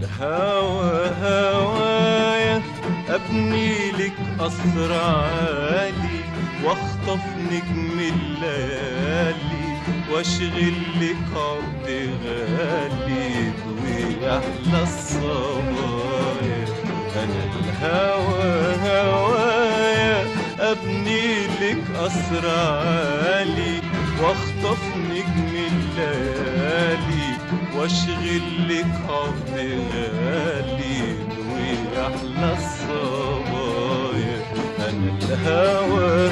الهوى هوايا أبني لك قصر عالي، واخطف نجم الليالي، واشغل لك عقد غالي ضوي أحلى الصبايا. أنا الهوى هوايا أبني لك قصر عالي، واخطف نجم الليالي، واشغل لك عقد غالي ضوي أحلى الصبايا. أنا الهوى